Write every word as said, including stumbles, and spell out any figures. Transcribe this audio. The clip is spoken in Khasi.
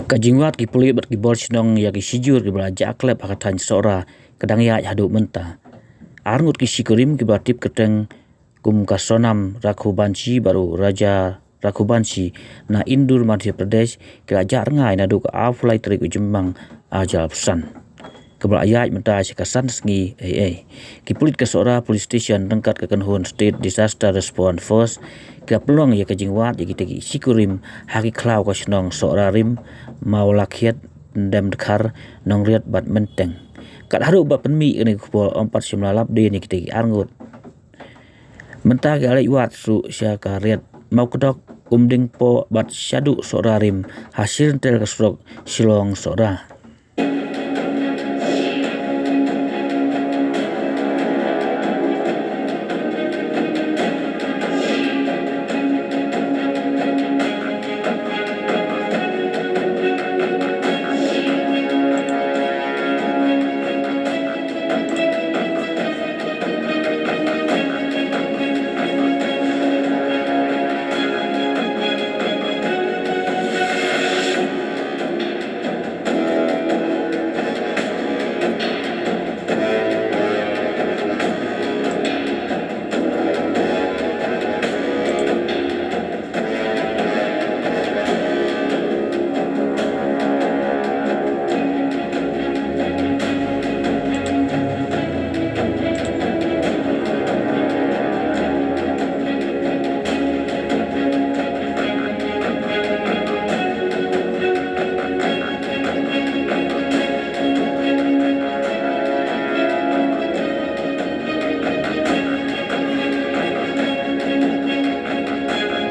Ka jingwad ki pulit bad ki bor shnong ïa ki shijur kiba la jah klep ha ka thaiñ Sohra ka dang ïaid haduh mynta. Arngut ki shikurim kiba la tip kyrteng kum ka Sonam Raghuvanshi bad u Raja Raghuvanshi na Indore, Madhya Pradesh, ki la jah rngai naduh ka arphew lai tarik u Jymmang ar hajar arphew san, kaba la ïaid mynta sha ka san sngi eiei. Ki pulit ka Sohra Police Station ryngkat ka kynhun State Disaster Response Force ki la pynlong ïa ka jingwad ïa kita ki shikurim ha ki khlaw ka shnong Sohra Rim, Mawlakhiat, Demdkhar, Nongriat bad Mynteng. Kat haduh ba pynmih kane ka khubor, ym pat shym la lap dien ïa kita ki arngut. Mynta ki la leit wad shuh sha ka Riat Mawkdok, Umdingpoh bad shaduh Sohra Rim ha shi ryntel ka surok Shillong Sohra.